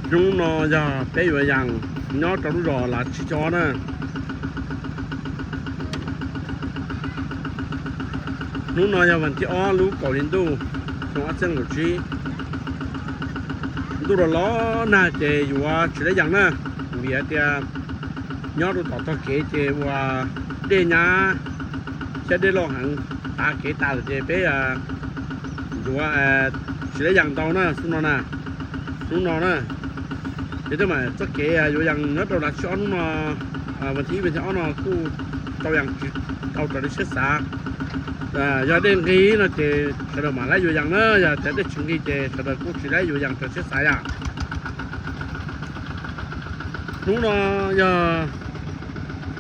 Hnub no yog peb yuav yees nyob rau lub zos Lav Tsib Cob na. Hnub no yog vas thib ob lub kaum hli ntuj xyoo ob txhiab kaum tsib. Ntuj los los nag ces yuav tsis lab yees na, vim hais tias nyob rau tom tog kev ces ua dej nyab thiab dej loj heev, tav kev tas lawm ces peb yuav tsis lab yees ntau na xub no na, hnub no na. Ces tej mam txoj kev yuav yees nyob rau Lav Tsib Ob hnub no, vas thib ib vas thib ob no kuj tau yees tsis tau raws li siab xav. Yog dej nqig no ces sawv daws mam lab yuav yees na, yog tias dej tsis nqig ces sawv daws kuj tsis lab yuav yees raws siab xav yom. Hnub no yog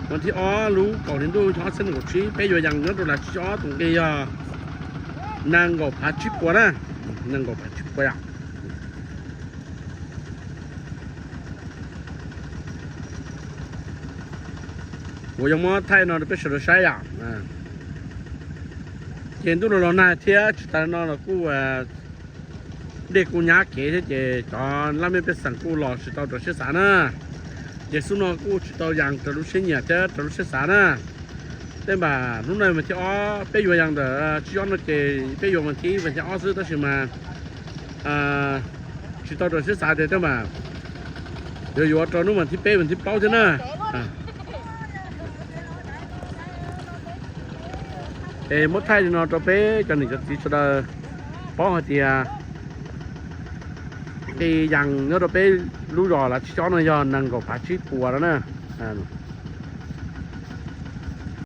vas thib ob lub kaum hli ntuj xyoo ob txhiab kaum tsib, peb yuav yees nyob rau Lav Tsib Ob tus nqi yog nees nkaum phav tsib puas na, nees nkaum phav tsib puas yom. Kuv yuav muab thaij no rau peb sawv daws saib yom. Ces ntuj los los nag thiab tsis tas no los kuj dej kuj nyab kev thiab ces cov laj mej pej xeem kuj los tsis tau raws siab xav na. Ces xub no kuj tsis tau yees raws lub siab nyiam thiab raws lub siab xav na. Tej mas hnub no vas thib ob peb yuav yees ntawm Tsib Ob no ces peb yuav vas thib ib vas thib ob xwb tab sis mas tsis tau raws siab xav ces tej mas yuav yuav rau hnub vas thib peb vas thib plaub thiab na. Es muab thaij li no rau peb cov niam cov txiv sawv daws paub hais tias nqi yees nyob rau peb lub zos Lav Tsib Ob no yog nees nkaum phav tsib puas no na.